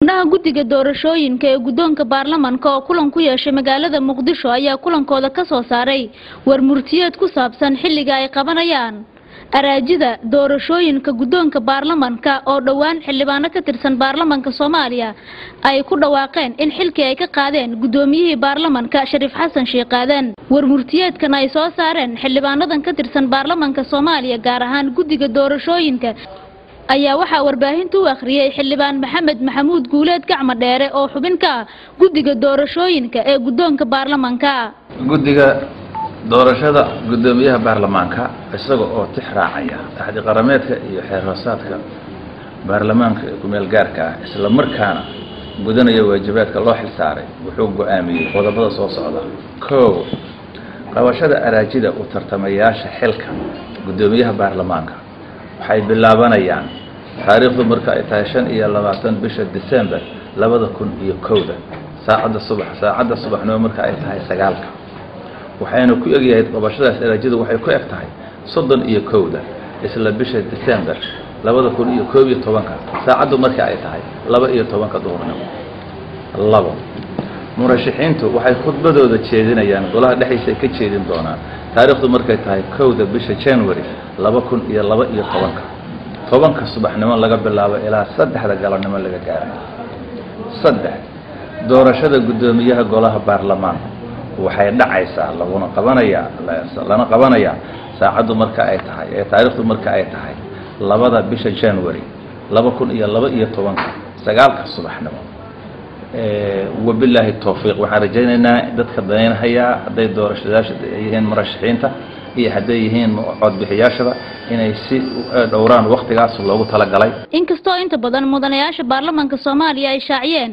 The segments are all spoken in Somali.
Xubnaha guddiga doorashooyinka ee guddoonka baarlamanka oo kulan ku yeeshay magaalada Muqdisho ayaa kulankooda ka soo saaray war murtiyeed ku saabsan xilliga ay qabanayaan araajida doorashooyinka guddoonka baarlamanka oo dhowaan xildhibaano ka tirsan baarlamanka Soomaaliya ay ku dhawaaqeen in xilkii ay ka qaadeen guddoomiyihii baarlamanka Shariif Xasan Sheekh Aadan. War murtiyeedkan ay soo saareen xildhibaanadan ka tirsan baarlamanka Soomaaliya, gaar ahaan guddiga doorashooyinka, ayaa waxaa warbaahinta u akhriyay xildhibaan Maxamed Maxamuud Guuleed Gacmo Dheere oo xubin ka ah guddiga doorashooyinka ee guddoonka baarlamanka. Guddiga doorashada guddoomiyaha baarlamaanka, isaga oo tix raacaya axdi qarameedka iyo xeer hoosaadka baarlamaanka ee kumeel gaarka ah, isla markaana gudanaya waajibaadka loo xil saaray, wuxuu go-aamiyey qodobada soo socda. Kow, qabashada araajida u tartamayaasha xilka guddoomiyaha baarlamaanka waxay bilaabanayaan taariikhdu marka ay tahay 25 bisha December 2001-da, saacadda subax, saacadda subaxnimo marka ay tahay 9-ka, waxayna ku egyahay qabashadaas araajida, waxay ku eg tahay 31-da isla bisha December 2011-ka, saacaddu marka ay tahay 12-ka duhurnimo. Labo, murashaxiintu waxay khudbadooda jeedinayaan golaha dhexdiisa ay ka jeedin doonaan taariikhdu markay tahay 1-da bisha January 2012-ka, 10-ka subaxnimo laga bilaabo ilaa 3-da galabnimo laga gaarayo. Saddex, doorashada guddoomiyaha golaha baarlamaanka waxay dhacaysaa laguna qabanayaa lana qabanayaa saacaddu marka ay tahay ee taariikhdu marka ay tahay 2-da bisha January 2012-ka, 9-ka subaxnimo. Wabilaahi towfiiq. Waxaan rajaynaynaa dadka danaynhayaa, hadday doorashadaasha yihiin murashaxiinta iyo hadday yihiin codbixiyaashaba, inay si dhowraan waktigaas loogu talagalay. Inkastoo inta badan mudanayaasha baarlamanka Soomaaliya ay shaaciyeen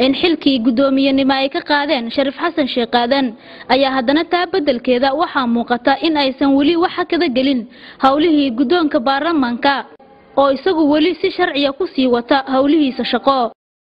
in xilkii guddoomiyenimo ay ka qaadeen Shariif Xasan Sheekh Aadan, ayaa haddana taa beddelkeeda waxaa muuqata in aysan weli wax hakada gelin howlihii guddoonka baarlamanka oo isagu weli si sharciya ku sii wata howlihiisa shaqo.